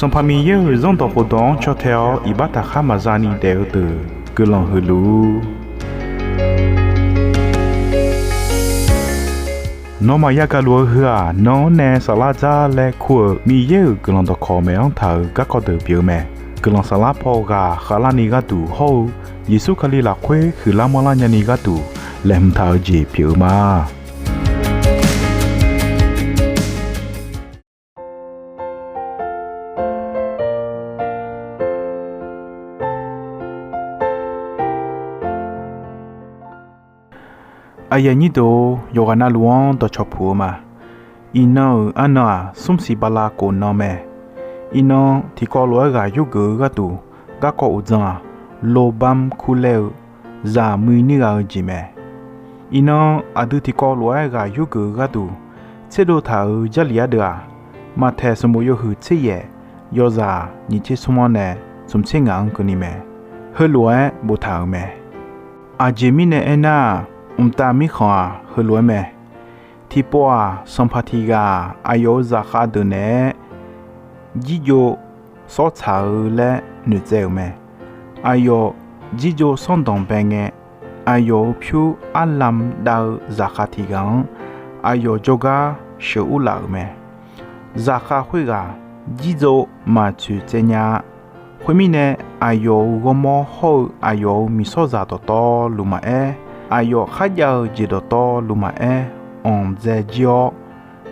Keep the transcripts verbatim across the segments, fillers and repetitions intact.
Sanqpaq Miqyaer-euq Zanrdawq khofdawq-anr caw tae-awr iqbax taqkhar maqza ni daef-eu deuq guiqlanq huiq luf-ur. Nawmaf yagaq luf-eu heu-aq, nan-anr nae saflar dzar laer kur-euq Miqyaer-euq guiqlanq dawqkawq maeq-anr taq-euq garkawv deuq pyeuf-eu mae. Guiqlanq saflar paw ghaq khavlarni gharduq hawr-eu Yeqsur Kali lafkhoer huiqlar manrlar nyani gharduq laeqhmq taq-eu jeq pyeuf-eu ma. Aqyuif aqnyir deuq-or, yawqghaq navluf-anr dawqcawq puq-eu ma. Iqnan-euq arnan-aq, smr siq bala khof nan mae. Iqnan tiqkawv lof-aer ghaq yurgeuf-eu gharduq garkawv uqdzan-aq, lobam kur laer-eu zaq muiq nir ghaq-eu jeq mae. Iqnan aqdui tiqkawv lof-aer ghaq yurgeuf-eu gharduq tserdov taq-euq Jarlif ardeuv-aq, Maqtaeq sanqbof yawhuiq tser yaef, yawzaq nyiq tser smr-anr nae smq tser ngaq-anr keuvni mae. Heulof-aer boftaq-euq mae. Aqjeq mirnae aernar-aq, mqtav mirkhanq-aq heulof-aer mae. Tiqpov-aq, sanqpaq tiq ghaq aqyawf-euq zaqkhav deuq naeq-aer jirjov sawr tsaq-eu laer noeqtsaev-euq mae. Aqyawf jirjov sanrdanq bae ngae, aqyawf-euq pyur arlam dav-eu zaqkhav tiq ghaq-anr aqyawf jawrgar sheuqur laf-euq mae. Zaqkhav khoerghaq jirjov maqtsoeq tsaev nya-a. Khoermirnae, aqyawf-euq ghawrmawr hawr-eu aqyawf-euq miqsawrzaq dawqtawvluf maqaer, aqyawf kharjav-eu jeq dawqtawvluf maqaer, anqdzae jir-awr,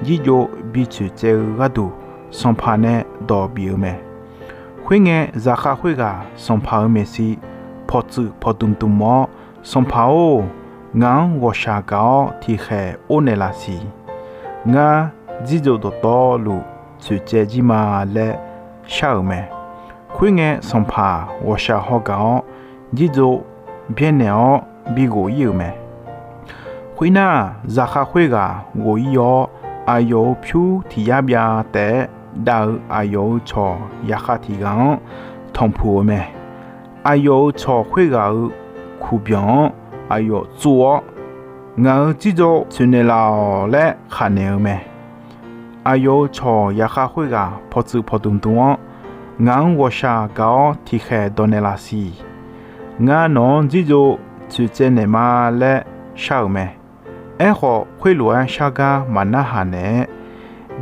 jirjov bitsoeq tsaev-eu gharduq sanqpaq nae dawq bif-eu mae. Khoerngae, zaqkhav khoerghaq sanqpaq-euq maeqshi pawqtsuif pawqdmq dmq-awr, Sanqpaq-or, ngaq-anr ghawqshaq gaq-awr tiqkhaeq or naeqlaf siq. Ngar jirjov dawqtawvluf tsoeq tsaev jir ma laer shar-euq mae. Khoerngae, sanqpaq ghawqshaq haw gaq-awr, jirjov byaernaeq-awr bighof ir-euq mae. Khoernar, zaqkhav khoerghaq ghof ir-awr, aqyawf-euq pyur tiq yar byav taef-aer dav-eu aqyawf-euq cawq yaqkhav tiq ghaq-anr tanqpuq-eu mae. Aqyawf-euq cawq khoerghaq-euq kuqbyanq-anr aqyawf tsuv-awr, Ngaq-euq jirjov tsoeqnaeq laf-awq laer khaqnaeq-eu mae. Aqyawf-euq cawq yaqkhav khoerghaq pawqtsuif pawqdmq dmq-awr, Ngaq-anr ghawqshaq gaq-awr tiqkhaeq dawq naeqlaf siq. Ngar nawq-anr jirjov tsoeq tsaev naeq ma laer shar-euq mae. Aerkhawf, khoerlof-aer shar gar maqnarhaq naeq-aer,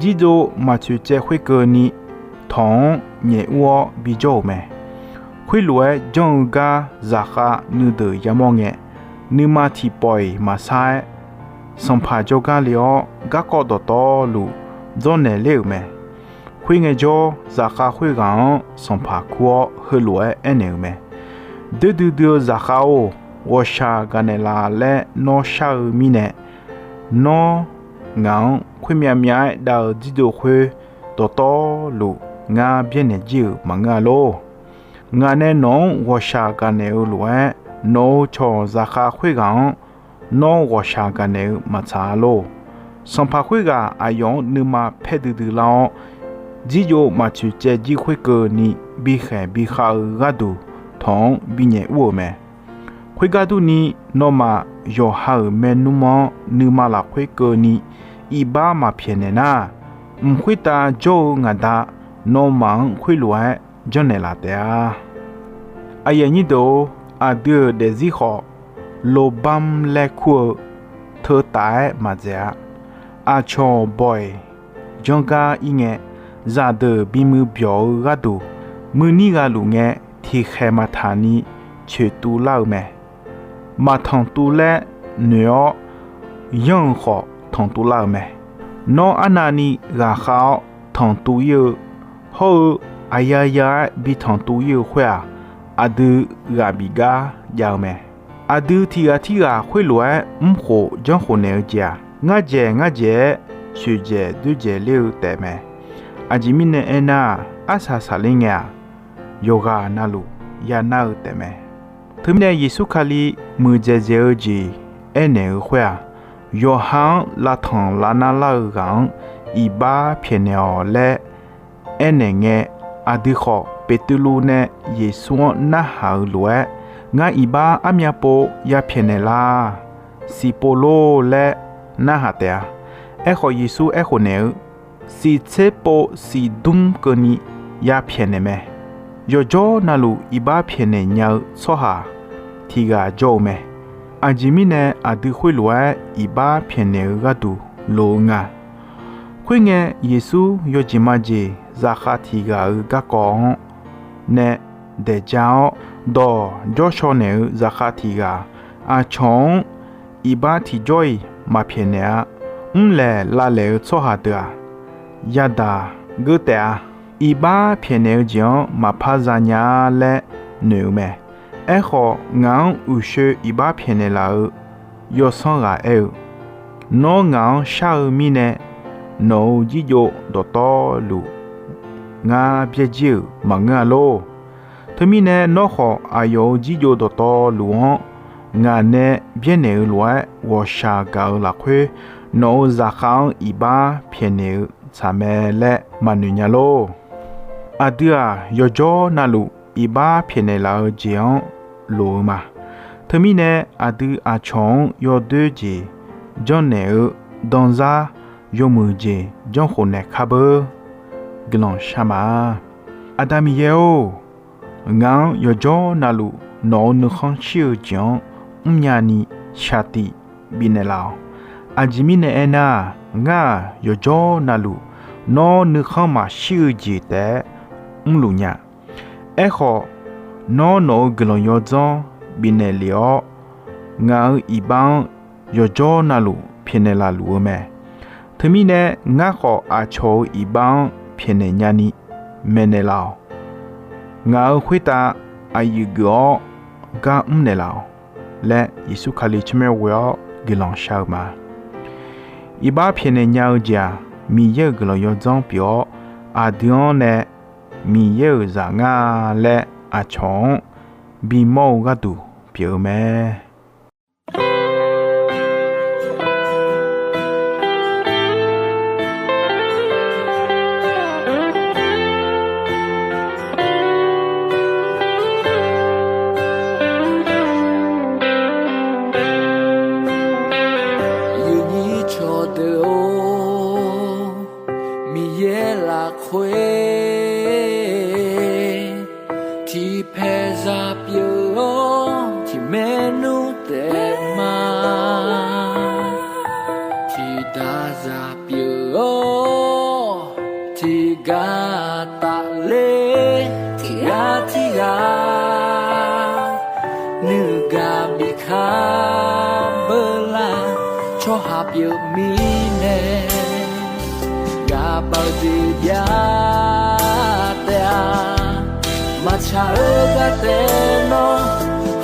jirjov maqtsoeq tsaev khoerkeuvni tawq-anr nyaef ur-awr bijawr-euq mae. Khoerlof-aer janr-eu gar zaqkhav nuideuq yamawr ngae, nuima tiqpawf-iq maqsar-aer, sanqpaq jawrgar le-awr garkawv dawqtawvluf dzawrnaeq ler-euq mae. Khoerngae jawr, zaqkhav khoerghaq-anr sanqpaq kur-awr heulof-aer aernaeq-euq mae. Doer duidui-eu zaqkhav-or, ghawqshaq gaqnaeq laf laer nawr shar-eu mirnae, nawr ngaq-anr khoermyav myav-aer dav-eu jirjov khoer dawqtawvluf ngar byaernaeq jir-euq maqngeur-a lor. Ngaq nae nawq-anr ghawqshaq gaqnaeq-eu lof-aer, nawq-euq cawq zaqkhav khoerghaq-anr nawr ghawqshaq gaqnaeq-eu maqtsaq-a lor. Sanqpaq khoerghaq aqyawf-anr nuima paer duidui lar-awr, jirjov maqtsoeq tsaev jir khoerkeuvni bikhaeq bikhav-eu gharduq tawq-anr binyaef ur-euq mae. Khoergar durni, nawmaf yawqha-euq maernmr-anr nuima lafkhoer keuvni iqbax maqpyaeqnaeq nar, mq khoertav jawr-eu ngaq Da nawmaf-anr khoerlof-aer janrnaeq laf taef-a. Aqyuif aqnyir deuq-or, aqdui-euq daefzir khawf, lobam laer kur-eu teutaf-aer maqdzaeq-a. Aqcawq bawq-iq janr gar ir ngae, zaqdeuq bimuiq byawq-eu gharduq, muiqnir ghaq luf ngae, tiqkhaeq maqtaq ni coeqtuv lar-eu mae. Maqtanqtuv laer noeq-awr, yanr-euq khawf tanqtuv lar-eu mae. Nawr arnavni ghaqkhav-awr tanqtuv ir-eu hawr-eu, aqya ya-aer bi tanqtuv ir-eu khoer-aq, aqdui ghaq bif gar jav-eu mae. Aqdui tiq ghaq tirghaq khoerlof-aer mrkhof janrkhof naeq-eu jeq-aq, ngar dzaeq ngar dzaeq-aer coeqdzaeq doerdzaeq ler-eu taef mae. Aqjeq mirnae aernar-aq, arsaq saqler ngae-aq, yawqghaq navluf yanar-eu taef mae. Teumirnae Yeqsur Kali muiqdzaeq dzaeq-eu jeq aernaeq-eu khoer-aq, yawqha-anr lavtanq lavnar lar-eu ghaq-anr iqbax pyaeqnaeq-awq laer aernaeq ngae, aqdui khawf Beqtuvluv nae Yeqsur-anr narhaq-eu lof-aer, ngar iqbax armyav pov ya pyaeqnaeq la, siq pov lor laer narhaq taef-a. Aerkhawf, Yeqsur aerkhof naeq-eu, siq tser pov siq dmr keuvni ya pyaeqnaeq mae. Yawqjawr navluf iqbax pyaeqnaeq nya-eu tsawrhaq tiq ghaq jawr-eu mae. Aqjeq mirnae aqdui khoerlof-aer iqbax pyaeqnaeq-eu gharduq loq-eu nga. Khoerngae, Yeqsur yawjeq majeq zaqkhav tiq ghaq-euq garkawv-anr nae daeq ja-awr, dawq jawrshaw naeq-eu zaqkhav tiq ghaq aqcawq-anr iqbax tiqjawr-iq maq pyaeqnaeq-a. Mrlaeq lavlaeq-eu tsawrhaq deuq-aq, yadaq geur taef-a. Iqbax pyaeqnaeq-eu jeq-anr maqpar za nya-a laer noeq-eu mae. Aerkhawf, ngaq-anr uqshoe iqbax pyaeqnaeq laf-eu yawsanr ghaq aer-eu, Nawr ngaq-anr shar-eu mirnae, nawq-euq jirjov dawqtawvluf ngar byaerdzae-euq maqngeur-a lor. Teumirnae, nawr khawf aqyawf-euq jirjov dawqtawvluf-anr ngaq nae byaernaeq-eu lof-aer ghawqshaq gaq-eu lafkhoer, nawq-euq zaqkhav-anr iqbax pyaeqnaeq-eu tsaq mae laer maqnoeq nya lor. Aqdui-aq, yawqjawr navluf iqbax pyaeqnaeq laf-eu jeq-anr loq-eu ma. Teumirnae, aqdui aqcawq-anr yawdoer jeq janrnaeq-eu danzar yawmuiq jeq janrkhof naeq kar beur. Guiqlanq shar ma. Aqda Miqyaer-or, ngaq-anr yawqjawr navluf nawq-euq nuikhanr shir-eu jeq-anr mrnya ni shaqtif bifnaeq laf-awq. Aqjeq mirnae aernar-aq, ngar-aq, yawqjawr navluf nawr nuikhanr maqshir-eu jeq taef-aer mrluf nya. Aerkhawf, nawr nawq-euq guiqlanq yawdzanr bifnaeq lef-awr, ngaq-euq iqbax-anr yawqjawr navluf pyaeqnaeq lafluf-eu mae. Teumirnae, ngar khawf aqcawq-euq iqbax-anr pyaeqnaeq nyani maeqnaeq laf-awq. Ngaq-euq khoertav aqyuif geuf-awr gar mrnaeq laf-awq laer, Yeqsur Kali tsawrmyanr ghoe-awr guiqlanq shar-eu ma. Iqbax pyaeqnaeq nya-eu jeq-aq, Miqyaer-euq guiqlanq yawdzanr pyeuf-awr, aqdui-anr nae Miqyaer-euq zaq ngar laer aqcawq-anr bimawr-eu gharduq pyeuf-eu mae. Yawnyir cawqdeuq-or, Miqyaer lafkhoer tiqpaeq zaq pyeuf-awr tiqmaer nmr taef ma. Tiqdaq zaq pyeuf-awr tiqgar tafler, tiqgar tirghaq nuigaq bikar beular. Tsawrhaq pyeuf mirnae ghaqbav-eu jeq jav taef-a. Maqtsaq-eu gar taef nawr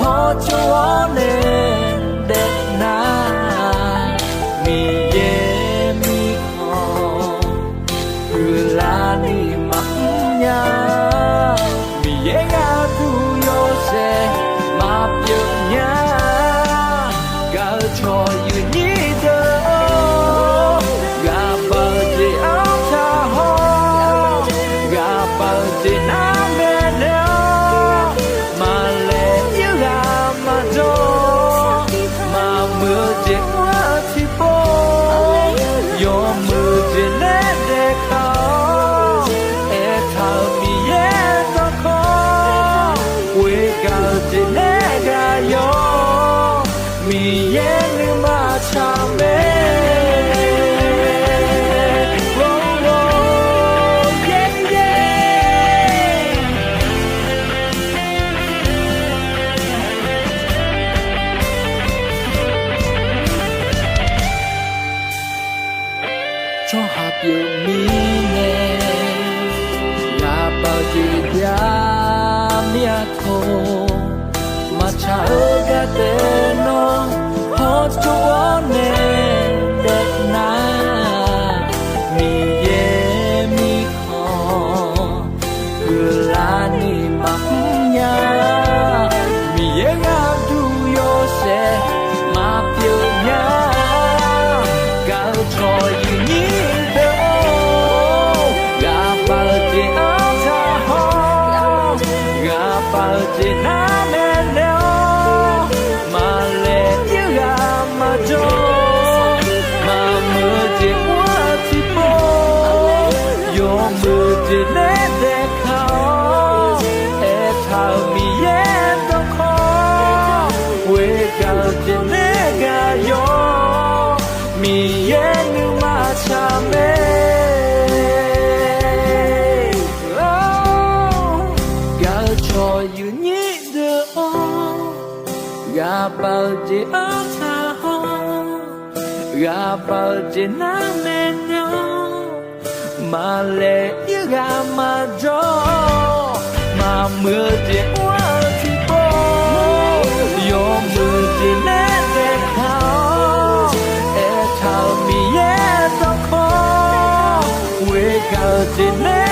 hawtsov-awr nae daef nar, Miqyaer mirkhanq huiqlar ni maqmr nya. Miqyaer gharduq yawshaef maqpyeuf nya. Gaq-eu cawq yawnyir deuq-or, ghaqbav-eu jeq-anr taq hawr, ghaqbav-eu jeq nar maeqnaeq-awr, maqlaeq ir ghaq maqjawr, maqmuiq-eu jeq mr-eu tiqpov, yawmuiq jeq nae daeqkaq-awr, aertaq-euq Miqyaer garkawv, ghoegaq-eu jeq nae ghaq yawr, Miqyaer nuima tsaq mae. Tsawrhaq pyeuf mirnae ghaqbav-eu jeq jav mir-a tawq. Maqtsaq-eu gar taef nawr hawtsov-awr nae daef nar, Miqyaer mirkhanq huiqlar ni maqmr nya. Miqyaer gharduq yawshaef maqpyeuf nya. Gaq-eu cawq yawnyir deuq-or, ghaqbav-eu jeq-anr taq hawr, ghaqbav-eu jeq nar maeqnaeq-awr, maqlaeq ir ghaq maqjawr, Taqmae. Gaq-eu cawq yuifnyir deuq-awr, ghaq baq-eu jeq-anr taq haw, ghaq baq-eu jeq nar maeqnan, maqlaeq-ir ghaq maqjawr, maqmuiq-eu jeq mr-eu tiqpov, yawmuiq jeq nae daeqkaq-awr, aertaq-euq Miqyaer dawrkawr, ghoegaq-eu jeq nae